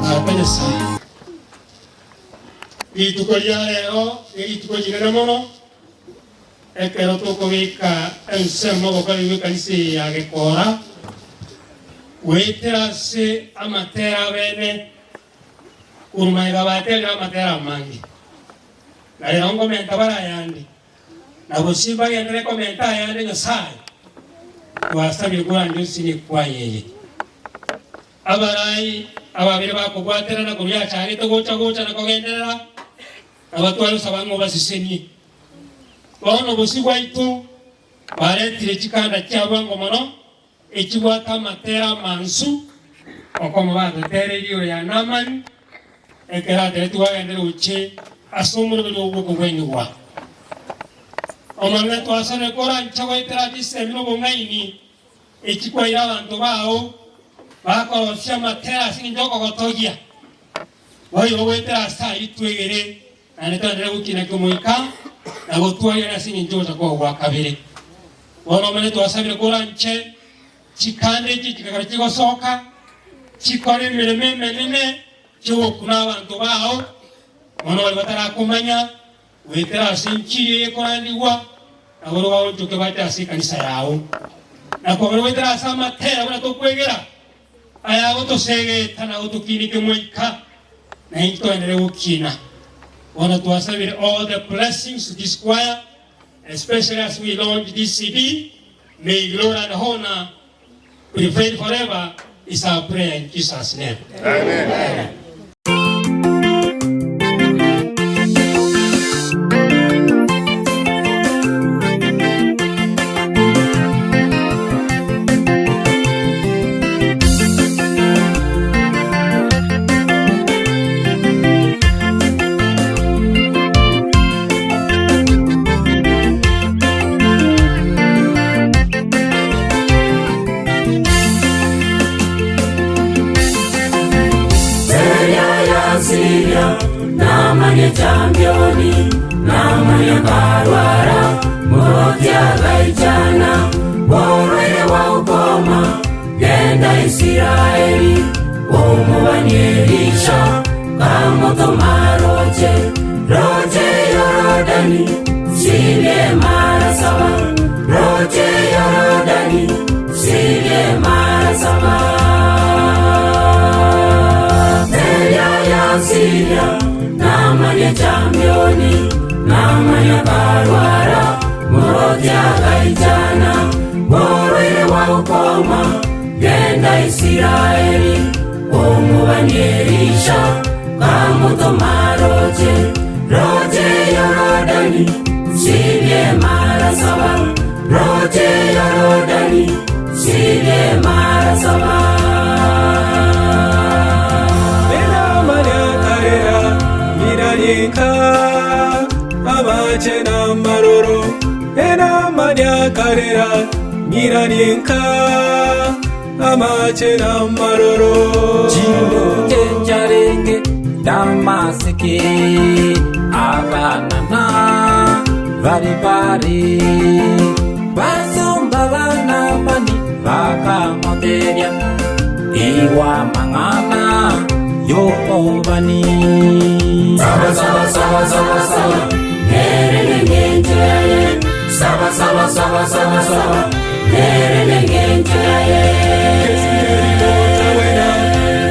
Tata Nyasae, rituko ria rero nerituko rinene mono, ekero tokobeka ensemo obokori bw'ekanisa eye ya Gekora, goetera ase amatera abene, korwa magega baterire amatera amange, na rero nkomenta bare ayande. Na gose mbagenderere komenta ayande Nyasae, twasabire korandia osini kwaye eye. Abarai ababere bakobwaterana korwa yachagete gocha gocha na kogenderera, na batware osaba ng'a obasesenie. Bono bosio bwaito baretire chikanda chia bwango mono, echibwate amatera amansu, okomo batotereirie igoro ya Naamani, ekero atebetigwe agende roche ase omoroberi oo bw'okogwenigwa. Omonene twasabire koranche goetera chisemi na obong'aini echi kwaire abanto bao bakorosia amatera ase engencho y'okogotogia. Boigo goetera ase ayio twegere naende toenderere gokina kemoika na gotwariana ase engencho y'ogocha kwao gwa kabere. Bono Omonene twasabire koranche chikanda echi chikagera chigosoka, chikore emeremo emenene chi'ogokuna abanto bao, mono baria batarakomanya, goetera ase enchiri eye ekorandigwa, na barabwo baonchoke bache ase ekanisa yao. Na kobare goetera ase amatera buna tokwegera, ayagotosegeta na gotokinia kemoika, na intwe toenderere gokina. Bono twasabire all the blessings to this choir, especially as we launch this CD, may glory and honor prevail forever is our prayer in Jesus name. Amen. Seria ya Siria, namanye championi, namanye karwara, motiagaichana, borwaire bwa ukoma, genda Isiraeli, omobani Elisha, kamotoma roche, roche Yorodani, sirie mara saba, roche Yorodani, sirie mara saba. Seria ya Siria, Namani akarwara, moroti agaichana, borwaire bwa ukoma, genda Isiraeli, omobani Elisha, kamotoma roche, roche Yorodani, sibie mara saba, roche Yorodani, sibie mara saba. Enamanya mirarieka amache n'amaroro enamanya karera mirarienka amache n'amaroro Chindoche charenge Damaseke abanana bari bari basumba banamani bakamoteria igwa mang'ana yobani Saba saba saba saba saba Nere nengenjoye Saba saba saba saba saba Nere nengenjoye Wena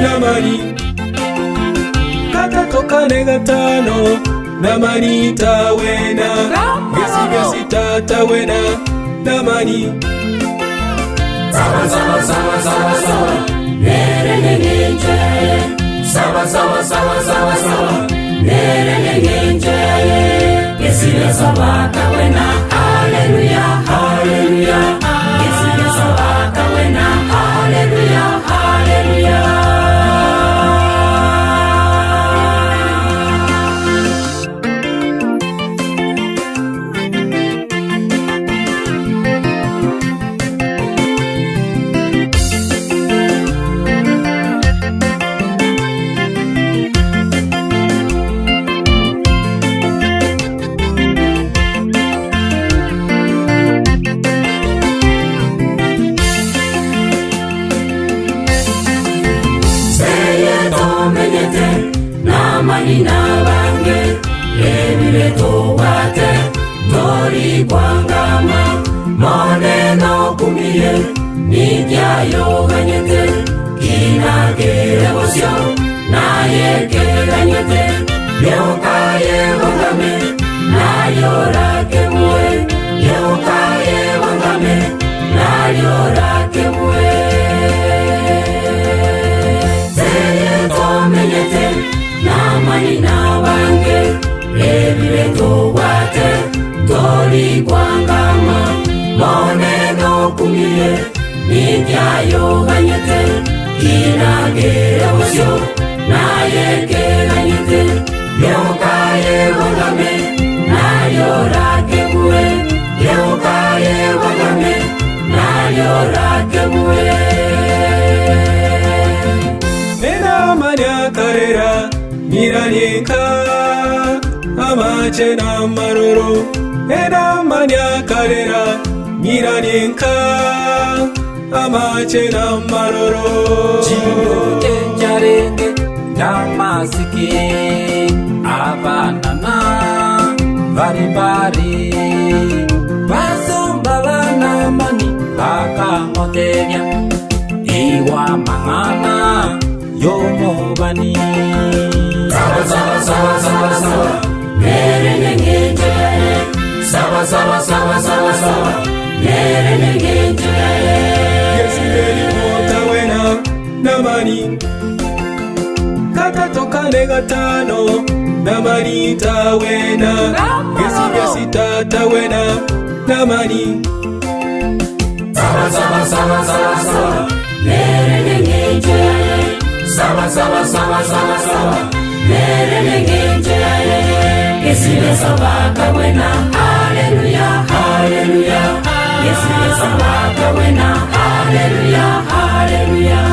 namani gatatu kane gatano namani tawena gesi gesi tata wena namani Saba saba saba saba saba Nere nengenjoye Saba saba saba saba saba Nere nengenjoye Yesile saba kawena Hallelujah hallelujah Yesile saba kawena Hallelujah hallelujah Seye tomenyete namani nabange ebire tobwate tori kwangama mone nokumiye nikyayoganyete kinakere bosio nayekeranyete yokayebongame nayorakebue yokayebongame nayorakebue Seye tomenyete namani nabange ebire tobwate tori kwangama mone nokumiye nikyayoganyete kinagere bosio nayekeranyete yokayebongame nayorakebue yokayebongame nayorakebue enamanya karera mirarienka amache n'amaroro enamanya karera mirarienka amache n'amaroro Chindoche charenge Damaseke abanana bari bari basumba banamani bakamoteria igwa mang'ana yomobani Saba saba saba saba saba Nere nengenjoye Saba saba saba saba saba Nere nengenjoye Gesigeri motawena namani gatatu kane gatano namani tawena gesi gesi tata wena namani Saba saba saba saba saba Nere nengenjoye Saba saba saba saba saba Nere nengenjoye Yesile saba kawena Hallelujah hallelujah Yesile saba kawena Hallelujah hallelujah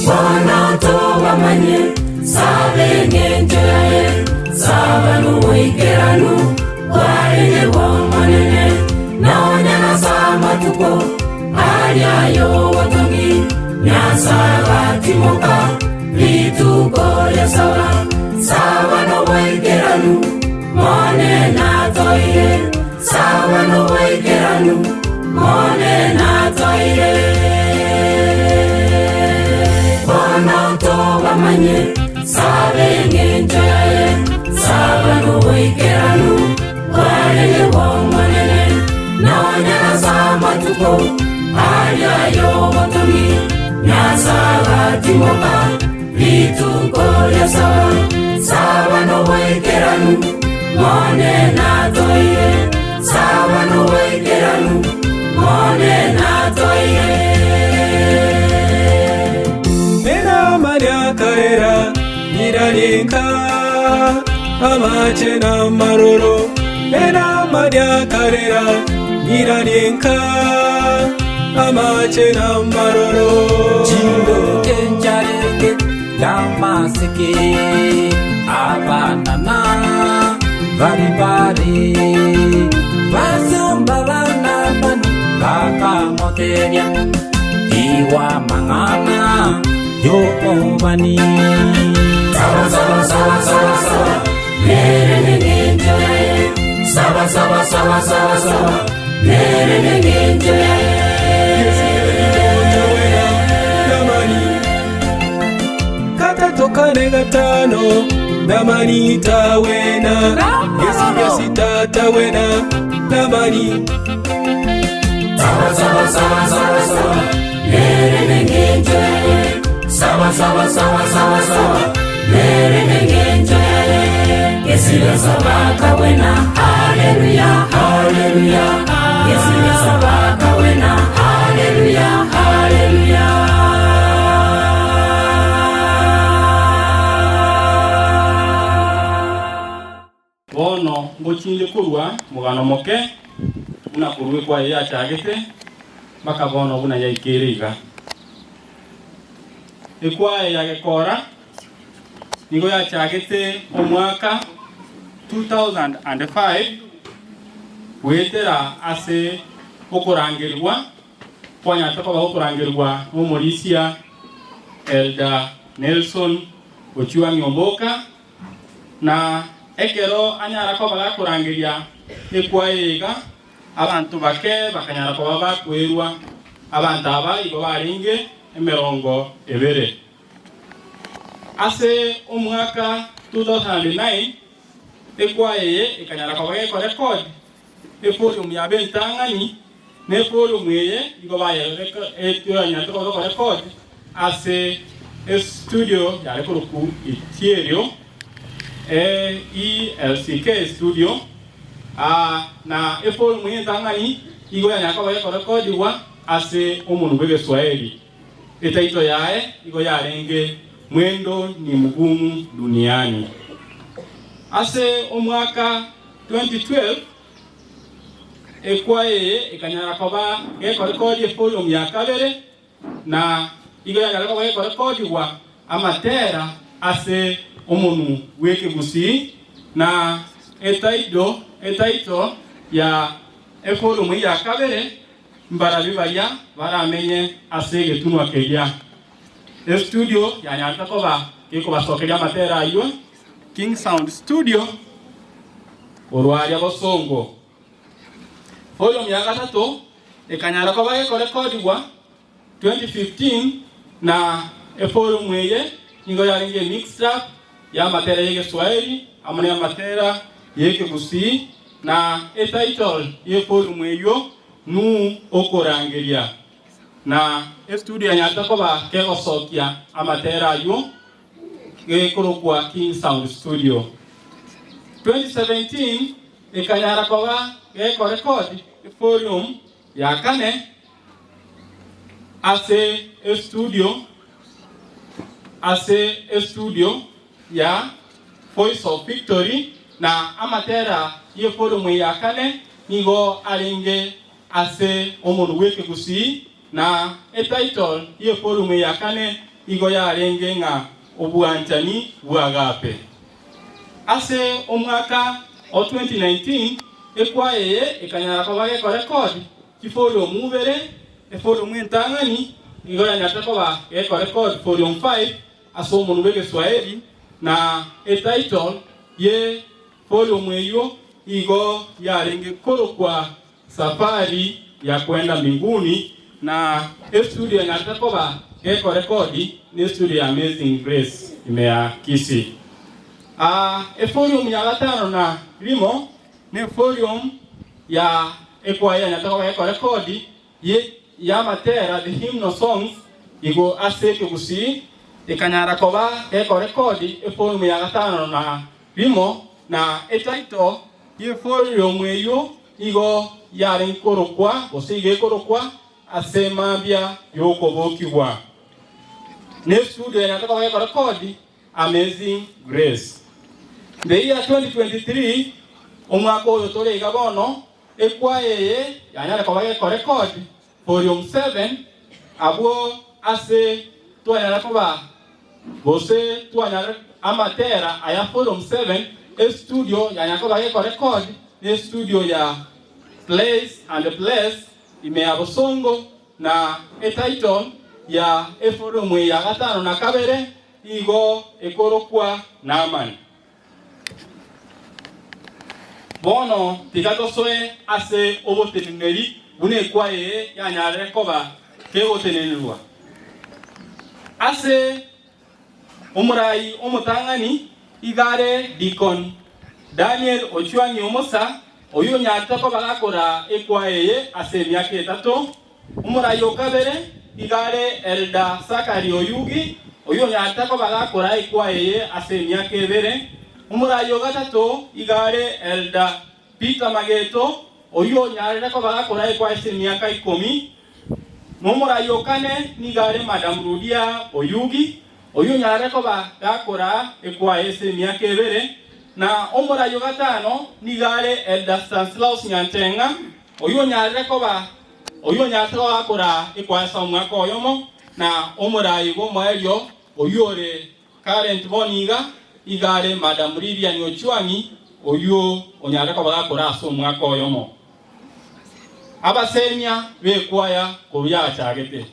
Bono tobamanye sabe engencho yaye saba n'obuikeranu bwa Bwarenge bw'Omonene, nonya nase amatuko aria y'obotongi, Nyasae agatimoka rituko ria saba, saba noboikeranu, Monene atoire, saba noboikeranu, Monene atoire. Bono tobamanye, Sabe engencho yaye, saba noboikeranu bwarenge bw'Omonene, nonya nase amatuko aria y'obotomi, Nyasae agatimoka rituko ria saba, saba noboikeranu, Monene atoire, saba noboikeranu, Monene atoire. Enama riakarera nyirarinka amache n'amaroro Enama riakarera nyirarinka amache n'amaroro Chindoche ncharenge Damaseke abanana bari bari basomba banamani bakamotebia igwa mang'ana y'obobani. Saba, saba, saba, saba, saba, nere n'engencho yaye. Saba, saba, saba, saba, saba, nere n'engencho yaye. Katato kane gatano namani tawena gesi gesi tata wena namani Saba, saba, saba, saba, saba, nere n'engencho yaye. Saba, saba, saba, saba, saba, nere n'engencho yaye. Gesibe saba kawena, haleluya, haleluya. Gesibe saba kawena, haleluya, haleluya. Bono ngochinde korwa mogano moke, buna korwa ekwaye yachagete, mpaka bono buna yaikeire iga. Ekwaye ya Gekora nigo yachagete omwaka 2005 goetera ase okorangerigwa kwanyarete koba gokorangerigwa nomorisia Elder Nelson Ochuang'i Omboka, Na ekero anyara koba gakorangeria ekwaye iga, abanto bake bakanyara koba bakwerwa, abanto aba igo barenge emerongo ebere. Ase omwaka 2009 ekwaye eye ekanyara koba gekorekodi evolume yabo entang'ani, na evolume eye igo bayanyarete koba gekorekodi ase estudio yare korokwa Itierio, ELCK Studio, na evolume eye entang'ani igo yanyara koba gekorekodigwa ase omonwa bw'Egeswaeri. Etaito yaye igo yarenge Mwendo ni Mgumu Duniani. Ase omwaka 2012 ekwa eye ekanyara koba gekorekodia evolume ya kabere na igo yanyara koba gekorekodigwa amatera ase omonwa bw'ekegusii na etaido etitle ya evolume ya kabere Mbarabi baria baramenye ase egetunwa keria. Estudio yanyarete koba gekobasokeria amatera ayio, King Sound Studio, korwa aria bosongo. Volume ya gatato ekanyara koba gekorekodigwa 2015 na eforumu eye nigo yarenge emixed-up y'amatera y'Egeswahili amo n'amatera y'Ekegusii na etitle y'eforumu eyio Nu okorangeria. Na estudio yanyarete koba kegosokia amatera ayio gekorokwa King Sound Studio. 2017 ekanyara koba gekorecord evolume ya kane ase estudio ase estudio ya Voice of Victory, na amatera y'eforumu ya kane nigo arenge ase omonwa bw'ekegusii, na etitle y'eforumu ya kane igo yarenge ng'a Obwanchani bw'Agape. Ase omwaka o 2019. Ekwaya eye ekanyara koba gekorekodi chivolume ibere, evolume entang'ani nigo yanyarete koba gekorekodi volume 5 ase omonwa bw'Egeswahili, na etitle ye volume eyio igo yarenge korokwa Safari ya Kwenda Mbinguni, na estudio yanyarete koba gekorekodi nestudio ya Amazing Grace ime ya Kisii. Evolume ya gatano na rimo nevolume ya ekwaya yanyarete koba gekorekodi ye y'amatera The Hymnal Songs igo ase ekegusii ekanyara koba gekorekodi evolume ya gatano na rimo na etitle y'evolume eyio igo yarenge korokwa gose igo ekorokwa Ase mambia y'okobokigwa. Nestudio yanyarete koba gekorekodi Amazing Grace. The year 2023, omwaka oyo tore iga bono, Ekwaya eye yanyare koba gekorecord volume 7 abwo ase twanyara koba gose twanyare amatera aya volume 7 estudio yanyara koba gekorecord ne studio ya Place and Place ime ya Bosongo na etitle ya evolume ya gatano na kabere igo ekorokwa Naamani. Bono tiga tosoe ase oboteneneri buna ekwaya eye yanyarire koba kegotenenerwa. Ase omorai omotang'ani iga are Deacon Daniel Ochwang'i Omosa, oyio onyarete koba gakoraa ekwaya eye ase emiaka etato. Omorai o kabere iga are Elder Sakari Oyugi, oyio onyarete koba gakoraa ekwaya eye ase emiaka ebere. Omorai o gatato iga are Elder Peter Mageto, oyio onyarire koba gakoraa ekwaya ase emiaka ikomi. Na omorai o kane nigo are Madam Rudia Oyugi, oyio onyarire koba gakoraa ekwaya ase emiaka ebere. Na omorai o gatano nigo are Elder Stanislaus Nyancheng'a, oyio onyarire koba oyio onyarete koba gakoraa ekwaya ase omwaka oyomo, na omorai bw'omoerio oyio ore Current bono iga, iga are Madam Lilian Ochwang'i oyio onyarete koba gakoraa ase omwaka oyomo. Abasemia b'ekwaya korwa yachagete.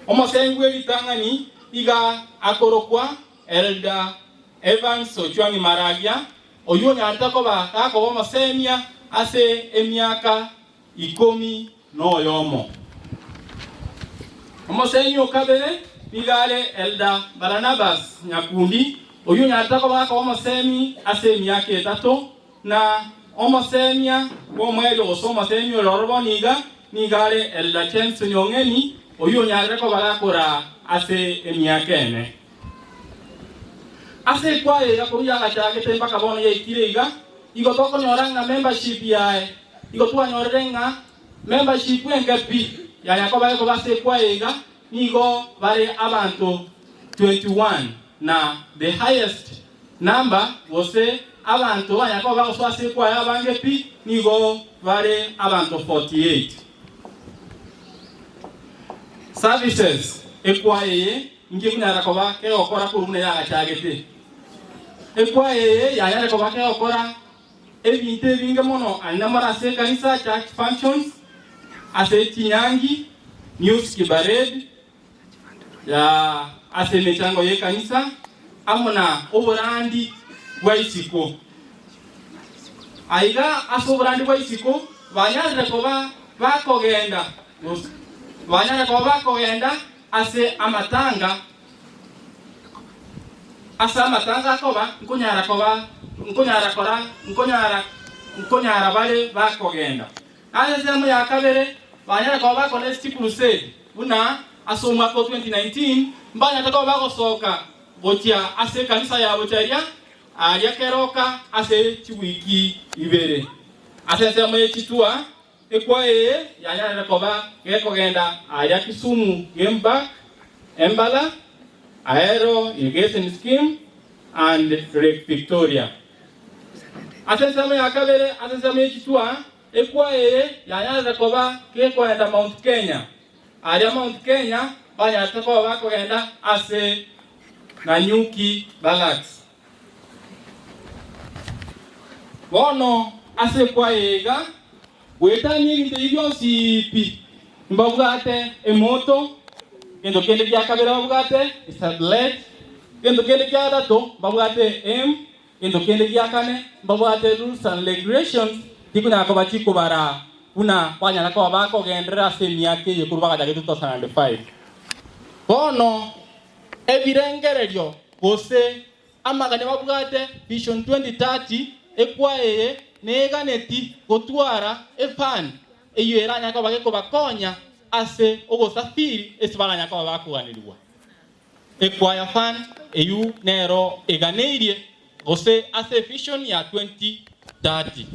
Omosemi bw'eritang'ani iga akorokwa Elder Evans Ochwang'i Maragia, oyio onyarete koba gakoba omosemia ase emiaka ikomi noyomo. Omosenyi o kabere nigo are Elder Barnabas Nyakundi, oyio onyarete koba gakoba omosemi ase emiaka etato, na omosemia bw'omoerio gose omosemi ore ororo bono iga nigo are Elder James Onyong'eni, oyio onyarire koba gakoraa ase emiaka ene. Ase ekwaya iga korwa yagachagete mpaka bono yaikire iga, igo tokonyora ng'a membership yaye, igo twanyorire ng'a membership enke pi ya Yakobo ekoba ase ekwaya iga, nigo bare abanto 21 na the highest number gose abanto ba Yakobo bagosoa ase ekwaya abange pi nigo bare abanto 48. Services ekwaya eye Inki ekonyara koba kegokora korwa buna yagachagete? Ekwaya eye yanyare koba kegokora ebinto ebinge mono aye more ase ekanisa, church functions, ase chinyangi, music parade, ya ase emechango y'ekanisa, amo na oborandi bwa isiko. Aiga ase oborandi bwa isiko banyarire koba bakogenda banyare koba bakogenda Ase amatanga, ase amatanga akoba, nkonyara koba, nkonyara kora, nkonyara, nkonyara bare bakogenda. Ase ensemo ya kabere, banyare koba bakora ase chikrusade, buna ase omwaka o 2019, mbanyarete koba bagosoka gochia ase ekanisa ya Bocharia, aria keroka ase chiwiki ibere. Ase ensemo ye chitua, Ekwaya eye yanyarire koba gekogenda aaria Kisumu Game Park, Embala, Ahero Irrigation Scheme and Lake Victoria. Ase ensemo ya kabere ase ensemo ye chitwa, ekwaya eye yanyarire koba gekoenda Mount Kenya. Aaria Mount Kenya banyarete koba bakogenda ase Nanyuki Barracks. Bono. Ase ekwaya iga, goetania ebinto ebi bionsi pi, mbabwate emoto, gento kende gia kabere babwate esablet, gento kende kia gatato mbabwate aim, gento kende gia kane mbabwate rules and regulations chikonyara koba chikobaraa buna banyara koba bakogenderera ase emiaka eye korwa bagachaka 2005. Bono ebirengererio gose Amagania babwate Vision 2030 ekwaya eye neganeti gotwara efund eyio eranyare koba gekobakonya ase ogosafiri ase baranyare koba bakoganerigwa. Ekwaya fund eyio nero eganeirie gose ase evision ya 2030.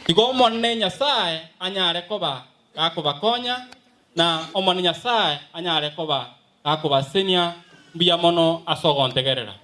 Igo Omonene Nyasae anyare koba gakobakonya na Omonene Nyasae anyare koba Gakobasenia mbuya mono ase ogontegerera.